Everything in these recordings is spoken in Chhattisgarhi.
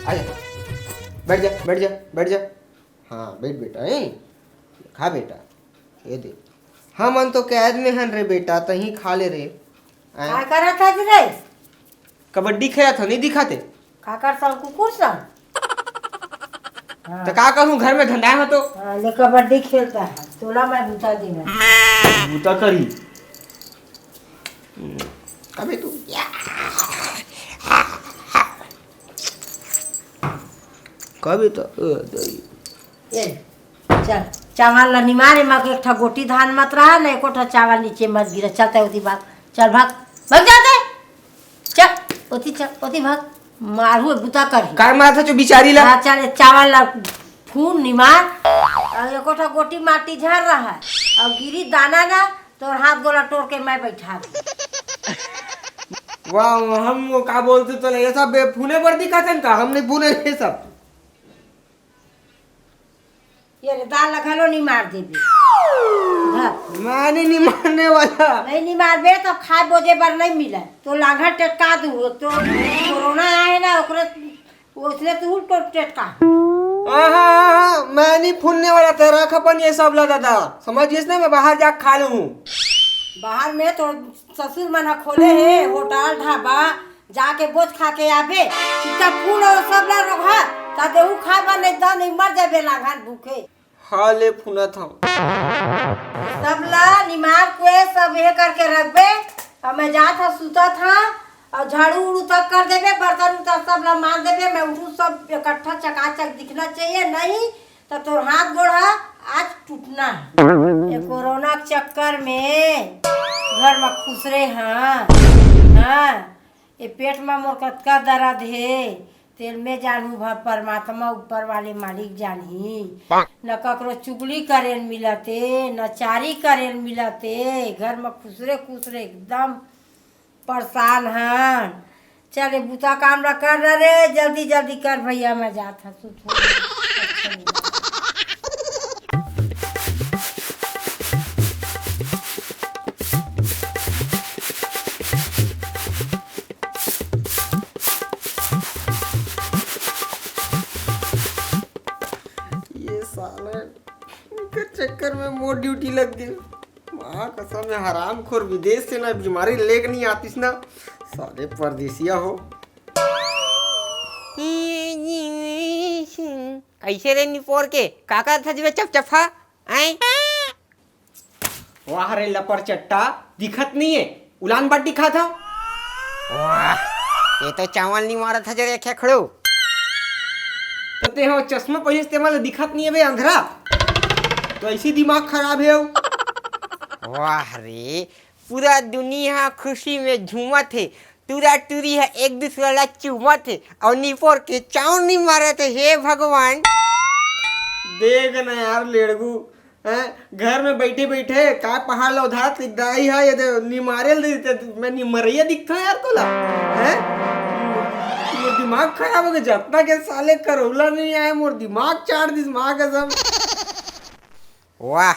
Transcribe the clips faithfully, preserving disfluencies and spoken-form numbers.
आजा, बैठ जा, बैठ जा, बैठ जा। हाँ, बैठ बेटा, हैं? खा बेटा, ये दे। हमन तो कैद में हन रे बेटा, तहीं खा ले रे। आय। का करत हस रे? कबड्डी खेलत हन, नहीं दिखाते? का कर सन कुकुर सन? हाँ। तो का करूं, घर में धंधा है तो? हाँ, ले कबड्डी खेलता है, तोला मैं बूता देना। बूता करी। कभी तू कभी तो, ओ, दई। ये, चल, चावल ला निमारे मा के एक ठा गोटी धान मत रहा, ना एको ठा चावल नीचे मत गिरा। चल, तै ओती भाग, चल भाग, भाग जा तै। चल, ओती चल, ओती भाग, मारू बुता कर। कार मारा था जो बिचारी ला। हाँ, चल, चावल ला फून निमार, अउ एको ठा गोटी माटी झर रहा है, अउ गिरी दाना ना, तोर हाथ गोला तोड़ के मैं बैठा दूँ। वाह, हम वो का बोलते तो नहीं, ये सब बे-, फूने पर दिखाते हैं का? हम नहीं फूने ये सब। ये रे, दाल ला घलो नहीं मार देबे। धर। मैं नहीं, नहीं मारने वाला। नहीं, नहीं मारबे तो खाए बोजे बर नहीं मिले। तो लांघा टेटका दू, तो कोरोना आए ना, ओकरे ओसने तू उल्टो टेटका। हाँ, हाँ, हाँ, हाँ, मैं नहीं फूलने वाला था, रख अपन ये सब ला दादा। समझ गइस ना, मैं बाहर जा खा लूँ। बाहर में तो ससुर मन ह खोले हे होटल ढाबा, जाके बोझ खा के आबे। चुपचाप फूल अउ सब ला रोघा, ता देहू खाए बर नहीं, ता नहीं मर जाबे लांघन भूखे। हाँ, ले फुनत हव। सब ला निमार कुए सब ये करके रखबे। अब मैं जात हव, सुतत हव, अउ झाड़ू उड़ू तक कर देबे, बर्तन उर्तन सब ला मांज देबे। मैं उठू, सब इकट्ठा चकाचक दिखना चाहिए, नहीं तो तोर हाथ गोड़ ह आज टूटना है। ये कोरोना के चक्कर में घर में खुसरे हाँ, हाँ, ये पेट में मोर कतका दर्द हे, तेल में जानू भर परमात्मा ऊपर वाले मालिक जानही। न ककरो चुगली करेल मिलते, न चारी करेल मिलते, घर में खुसरे खुसरे एकदम परेशान हन। चल, ये बुता काम ला कर डरे, जल्दी जल्दी कर भैया, मैं जात हूँ, सुत हो। ये साला के चक्कर में मोर ड्यूटी लग गई। माँ कसम, ये हरामखोर विदेश से ना बीमारी लेके नहीं आतिस ना, साले परदेसिया हो। कैसे रे निपोर के, का करत हस बे चपचपा? आय? वाह रे लपर चट्टा, दिखत नहीं है, उलान बाटी खात हव। वाह, ये तो चावल नहीं मारत हस रे खेखड़ू। तो ते हो चश्मा पहिरे, ते मन दिखत नहीं है बे अंधरा, तो ऐसी दिमाग खराब है। वाह रे, पूरा दुनिया खुशी में झूमत हे, टूरा टूरी ह एक दूसरा ला चूमत हे, अउ निपोर के चाव नहीं मारत हे। हे भगवान। देख ना यार लेड़गू, हैं? घर में बैठे बैठे का पहाड़ ला उधार, दाई हा ये दे निमारे ल देते, मैं निमरैया दिखता यार तोला, हैं? मोर दिमाग खराब हो गया, जतना के साले करौला नहीं आए, मोर दिमाग चाट दिस माँ कसम। वाह,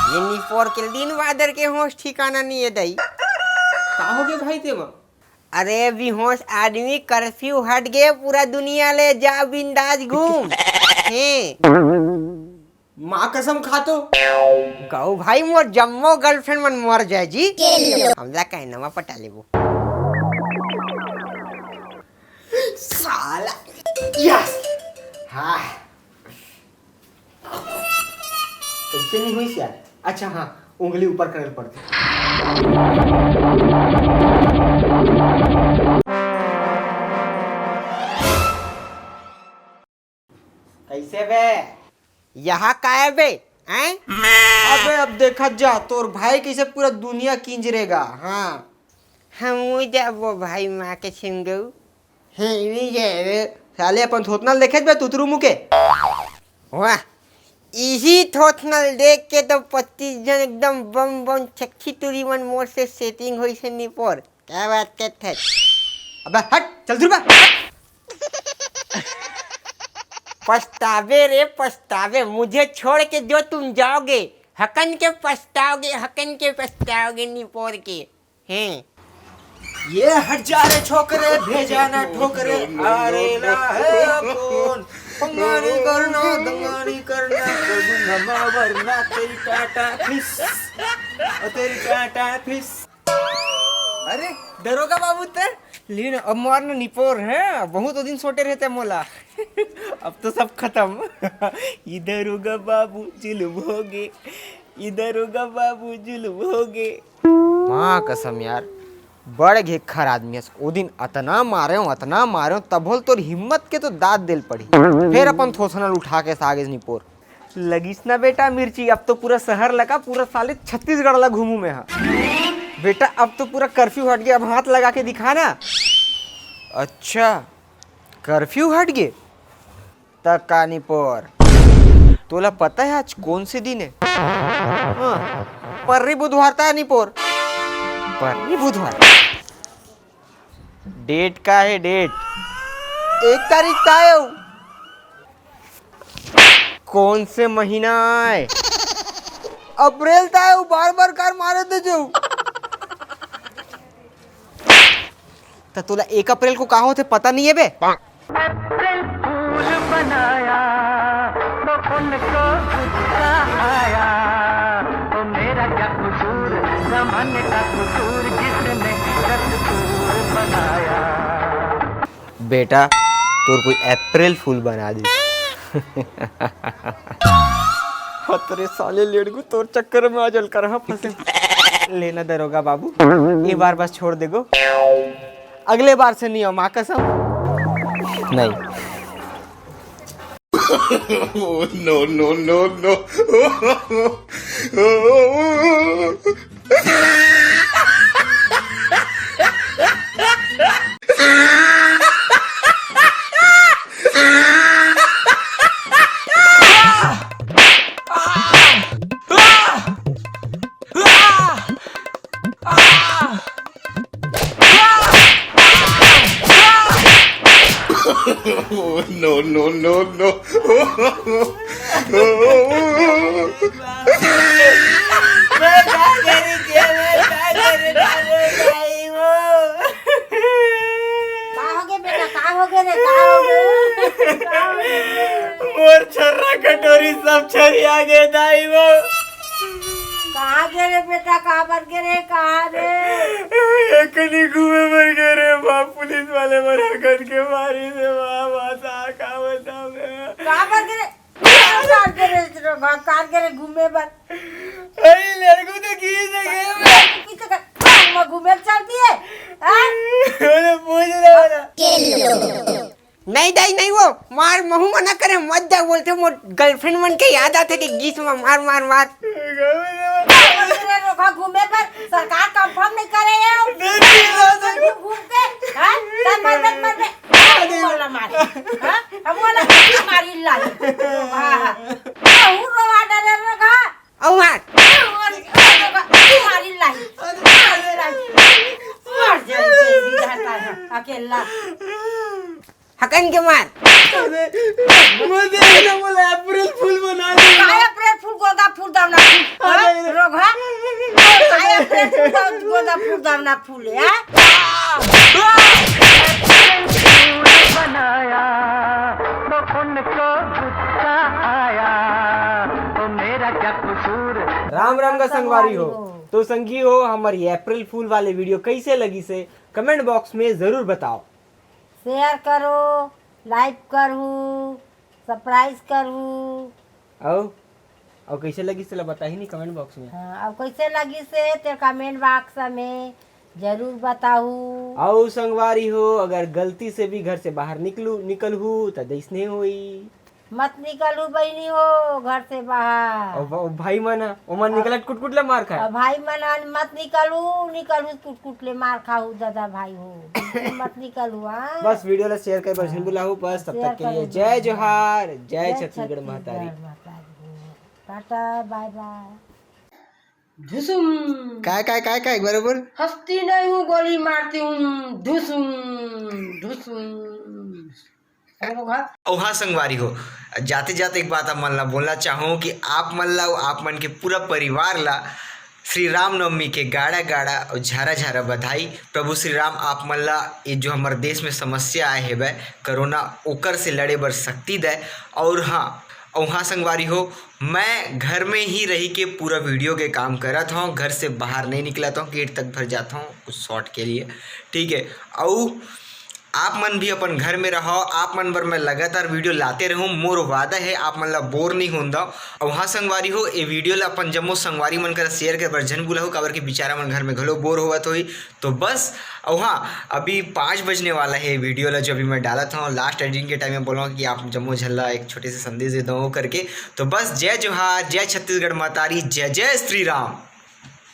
ये निपोर के दिन बादर के होश ठिकाना नहीं है दाई। का हो गया भाई तेमा? अरे बेहोश आदमी, कर्फ्यू हट गए, पूरा दुनिया ले जा बिंदास घूम। हे। माँ कसम खा तो। कहू भाई, मोर जम्मो गर्लफ्रेंड मन मर जाए जी। हमला कहे नवा पटा लेबो। साला। यस। हाँ। कैसे नहीं हुई यार? अच्छा हाँ, उंगली ऊपर करे पड़ते। कैसे बे? यहाँ का है बे? हैं? अबे अब देखत जा, तोर भाई कैसे पूरा दुनिया किंजरेगा। हाँ। हम जाबो भाई माँ के छिन गऊ। हे, इही जे, ए, साले अपन थोथना ल देखेच बे, तुतरू मुके। वाह, इही थोथना ल देख के तो पच्चीस जन एकदम बम बम छक्की टूरी मन मोर से सेटिंग होइस हे निपोर। क्या बात करत हस? अबे हट, चल दूर बे। पछतावे रे पछतावे, मुझे छोड़ के जो तुम जाओगे, हकन के पछताओगे, हकन के पछताओगे निपोर के। हैं। ये हट जा रे छोकरे, भेजा ना ठोकरे। अरे ला है कौन? पंगा नहीं करना, दंगा नहीं करना, करूंगा मैं वरना। तेरी टाटा फिस, और तेरी टाटा फिस। अरे दरोगा बाबू, ते लीन अब मारना निपोर है, बहुत दिन सोटे रहते मोला। अब तो सब खत्म। इधर होगा बाबू जुलुम होगे, इधर होगा बाबू जुलुम होगे। माँ कसम यार, बड़ घेखर आदमी हस। ओ दिन अतना मारे हो, अतना मारे हो, तभोल तोर हिम्मत के तो दाद देल पड़ी। फेर अपन थोसनल उठा के सागेस निपोर। लगिस ना बेटा मिर्ची, अब तो पूरा शहर लगा, पूरा साले छत्तीसगढ़ ला घूमू मैं हा। बेटा अब तो पूरा कर्फ्यू हट गया, अब हाथ लगा के दिखा ना। अच्छा, कर्फ्यू हट गए? त का निपोर, तोला पता है आज कौन से दिन है? हाँ, पर्री बुधवार ता निपोर, पर्री बुधवार। डेट का है डेट? एक तारीख का है वो। कौन से महीना आए? अप्रैल ता है वो, बार बार कार मारे दे जो। त तोला एक अप्रैल को का होथे पता नहीं है बे? अप्रैल फूल बनाया तो उनको गुस्सा आया, तो मेरा क्या कसूर, जमाने का कसूर, जिसने दस्तूर बनाया। बेटा, तोर कोई अप्रैल फूल बना दी। हतरे साले लेड़गू, तोर चक्कर में आज अलकरहा फंसे। लेना दरोगा बाबू, ये बार बस छोड़ देगो, अगले बार से नहीं हो, माँ कसम। नहीं। No, no, no, no। No, no, no, no। मैं का करी के, मैं का करी, डालो भाई वो। का हो गे बेटा, का हो गे रे, का हो गे? का हो गे? मोर छर्रा कटोरी सब छरिया गे दाई वो। कहाँ गे रे बेटा, कहाँ बर गे रे, कहाँ रे? एकनी घूमे बर गे रे, बाप पुलिस वाले मन हकन के मारी से, वाह, वाह, सा, का बताओ रे? कहाँ बर गे रे? कार गे रे, कार गे रे घूमे बर। अरे लड़को तो की जगह में। पीछे का, कार में घूमे चल दिए। हाँ? अरे पूछ रहा ना। नहीं दाई, नहीं वो, मार, महू मना करे, मत जा बोलते, मोर गर्लफ्रेंड मन के याद आथे के गीत में मार, मार, मार। अरे रोका घूमे बर, सरकार कंफर्म नहीं करे है। घूम, घूम के, हाँ? तब मर, मर, मर, मर। हम वाला मार, हाँ? हम वाला मारी लाई। हाँ, हाँ। बहुत रोवा डरे रोका। औ मार। मारी लाई। मर जाए, अकेला। हकन के मार। अरे, मत दे ना, मोला अप्रैल फूल बना दे। काय अप्रैल फूल, गोदा फूल, दावना फूल, हाँ? अरे। रोग, हाँ? काय अप्रैल फूल, गो-, गोदा फूल, दावना फूल, हाँ? बनाया तो उनको गुस्सा आया, तो मेरा क्या कसूर। राम राम का संगवारी हो। तो संगी हो, हमर ये अप्रैल फूल वाले वीडियो कैसे लगी से कमेंट बॉक्स में जरूर बताओ। शेयर करो, लाइक करहू, सब्सक्राइब करहू। अउ, अउ कैसे लगिस तेला बताही नहीं कमेंट बॉक्स में। हाँ, अउ कैसे लगिस हे ते कमेंट बॉक्स में जरूर बताहू। अउ संगवारी हो, अगर गलती से भी घर से बाहर निकलू, निकलहू त जैसने होई। मत निकलू बहिनी हो घर से बाहर। अउ भ-, भाई मन ह, ओमन हाँ। निकलत कुटकुट ले मार खाए। अउ भाई मन ह, मत निकलू, निकलू कुटकुट ले मार खाहू दादा भाई हो। मत निकलू, हाँ। बस वीडियो ला शेयर करे बर झन हाँ। भुलाहू, बस तब शेयर तक के लिए करे जय जोहार, जय जय छत्तीसगढ़ छत्तीसगढ़ महतारी। महतारी हो। टाटा, बाय बाय। धुसुम। काय, काय, काय, काय, एक बार बोल। हंसती नहीं हूँ, गोली मारती हूँ। धुसुम, धुसुम। अरे वाह। अउ हाँ संगवारी हो, जाते जाते एक बात आप मन ला बोलना चाहूँ कि आप मन ला अउ आप मन के पूरा परिवार ला श्री रामनवमी के गाड़ा गाड़ा अउ झारा झारा बधाई। प्रभु श्री राम आप मन ला ये जो हमर देश में समस्या आए हेबे कोरोना, ओकर से लड़े बर शक्ति दे। और हाँ, और हाँ संगवारी हो, मैं घर में ही रही के पूरा वीडियो के काम करत हूँ, घर से बाहर नहीं निकलत हूँ, गेट तक भर जाता हूँ कुछ शॉट के लिए, ठीक है। और आप मन भी अपन घर में रहो, आप मन बर मैं लगातार वीडियो लाते रहूँ, मोर वादा है आप मन ला बोर नहीं होन दव। और हाँ संगवारी हो, ये वीडियो ला अपन जम्मो संगवारी मन करा शेयर कर बर झन भुलाहू, काबर के बेचारा मन घर में घलो बोर होवत होही। तो बस, और हाँ, अभी पाँच बजने वाला है, वीडियो ला जो अभी मैं डालत हूँ, लास्ट एडिटिंग के टाइम में बोला कि आप जम्मो झन ला एक छोटे से संदेश दे दो करके। तो बस, जय जोहार, जय छत्तीसगढ़ महतारी, जय जय श्री राम।